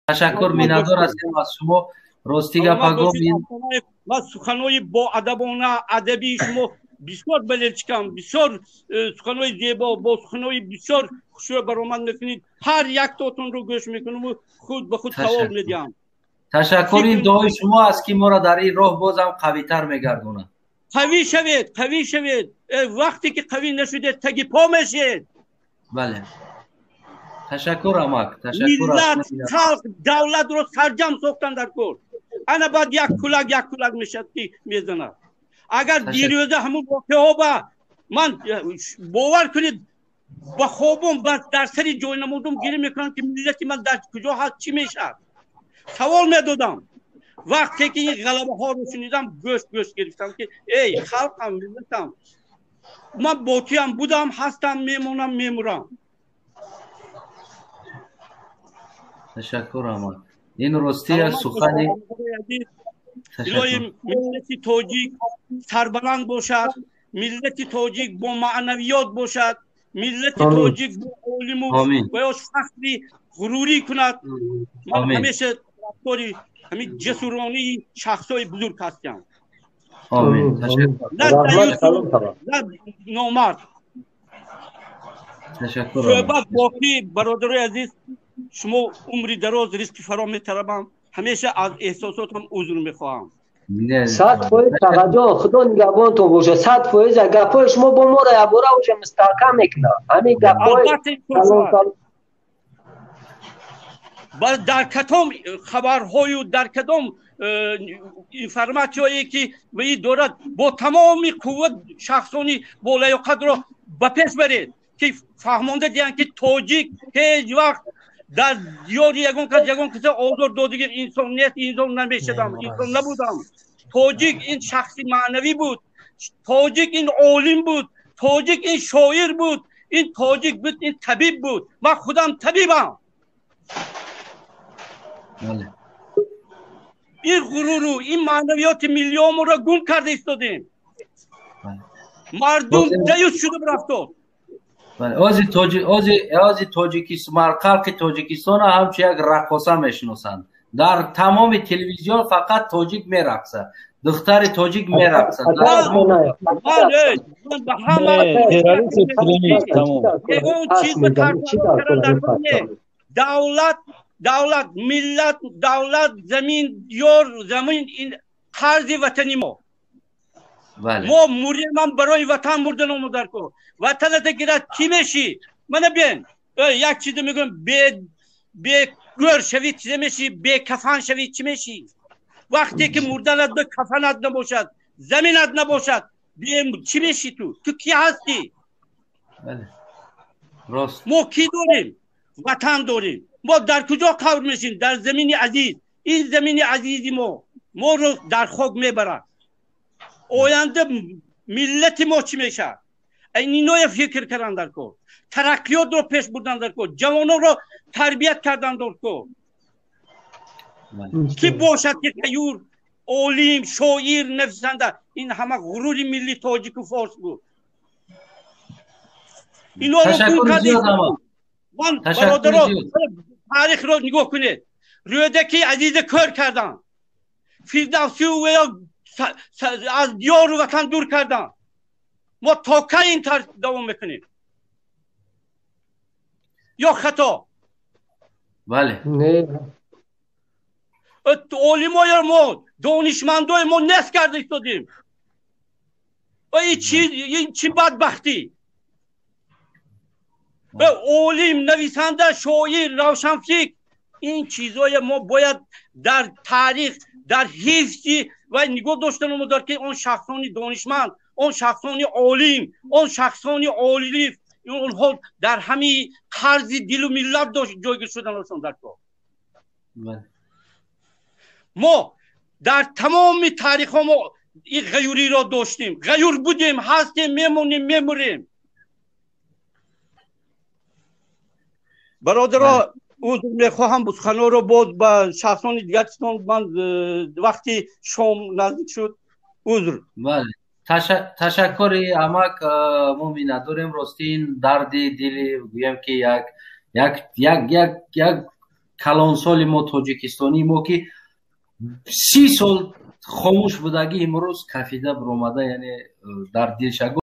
Ташаккур, миннатдор ҳастем аз шумо. Рости гапа гум ва суханои боадабона, адабии шумо бисёр балелчикам, бисёр суханои зебо, бо суханои бисёр хушрӯ баромад мекунед. Ҳар яктотонро гӯш мекунаму худ ба худ савол медиҳам. Ташаккур, ин дуои шумо аст, ки моро дар ин роҳ бозам қавитар мегардонад. Қавӣ шавед, қавӣ шавед. Вақте ки қавӣ нашудед, таги по мешед. Бале, ташаккур, амак, ташаккур. Миллат, халқ, давлатро сарҷам сохтан дар кор. Ана баъд як кулак, як кулак мешавад, ки мезанад. Агар дирӯза ҳамун воқеаҳо ба ман, бовар кунед, ба хобом дар сари ҷой намудум, гирӣ мекунам, ки миллати ман дар куҷо ҳаст, чӣ мешавад, савол медодам. Вақте ки ин ғалабаҳоро шунидам, гӯшт гӯшт гирифтам, ки эй халқам, миллатам, ман бо туям будам, ҳастам, мемонам, мемурам. Ташаккур, амак, ин ростӣ сухани. Илоҳи миллати тоҷик сарбаланд бошад, миллати тоҷик бо маънавиёт бошад, миллати тоҷик бо олиму ва ё фахри ғурурӣ кунад. Ман ҳамеша тарафдори ҳамин ҷасуронии шахсҳои бузург ҳастам, на номард. Суҳбат боқӣ, бародарои азиз, шумо умри дароз, ризқи фаро металабам. Ҳамеша аз эҳсосотам узр мехоҳам. 100%, тағаҷон, худо нигаҳбонтон бошад. 100% гапҳои шумо бо моро якбора уже мустаҳкам мекунад, ҳамин гапҳои. Дар кадом хабарҳою дар кадом информатсияе ки ваи дорад, бо тамоми қувват шахсони болаёқатро ба пеш баред, ки фаҳмонда диҳанд, ки тоҷик ҳеҷ вақт дар диёри ягон кас ягон каса озор додиги инсон нест, инсон намешадам, инсон набудам. Тоҷик ин шахси маънавӣ буд, тоҷик ин олим буд, тоҷик ин шоир буд, ин тоҷик буд, ин табиб буд. Ман худам табибам. Ин ғуруру ин маънавиёти миллиёмонро гум карда истодем. Мардум даюс шуда рафтод. Ози халқи Тоҷикистонро ҳамчун як раққоса мешиносанд. Дар тамоми телевизион фақат тоҷик мерақсад, духтари тоҷик мерақсад. Давлат, давлат, миллат, давлат, замин, ёр, замин, ин қарзи ватани мо. Мо мурем, барои ватан мурдан омодар ку. Ватаната гирад, кӣ мешӣ? Мана бен, як чизе мегӯям: бегӯр шавӣ, чизе мешӣ, бекафан шавӣ, чӣ мешӣ? Вақте ки мурданат ба кафанат набошад, заминат набошад, чӣ мешӣ ту? Ту кӣ ҳастӣ? Мо кӣ дорем? Ватан дорем. Мо дар куҷо қабр мешем? Дар замини азиз. Ин замини азизи мо моро дар хок мебарад. Оянда миллати мо чӣ мешавад? Иноя фикр кардан дар кор, тараққиётро пеш бурдан дар кор, ҷавононро тарбият кардан дар кор. Кӣ бошад, ки ғаюр, олим, шоир, нависанда, ин ҳама ғурури милли тоҷику форс буд. Инорро гум кардем. Ман, бародаро, таърихро нигоҳ кунед: Рӯдаки азиза кӯр карданд, Фирдавсию аз диёру ватан дур карданд. Мо то кай ин тарз давом мекунем? Ё хато? Бале. Олимои мо, донишмандои мо нест карда истодем. Ин чӣ бадбахтӣ? Олим, нависанда, шоир, равшанфикр, ин чизое мо бояд дар таърих, дар ҳифзи ва нигоҳ доштан дар, ки он шахсони донишманд, он шахсони олим, он шахсони олиф, онҳо дар ҳамин қарзи дилу миллат ҷойгир шуданашон дар кор. Мо дар тамоми таърихҳо мо ин ғаюриро доштем, ғаюр будем, ҳастем, мемонем, мемурем. Бародаро, узр мехоҳам, суханҳоро боз ба шахсони дигар чисон. Ман вақти шом наздик шуд, узр. Бале, ташаккури, амак, мо миннатдорем. Рости, ин дарди дили, гӯям, ки як як як як як Калонсоли мо, тоҷикистонии мо, ки 30 сол хомӯш будагӣ, имрӯз кафида биромада, яъне дар дилша.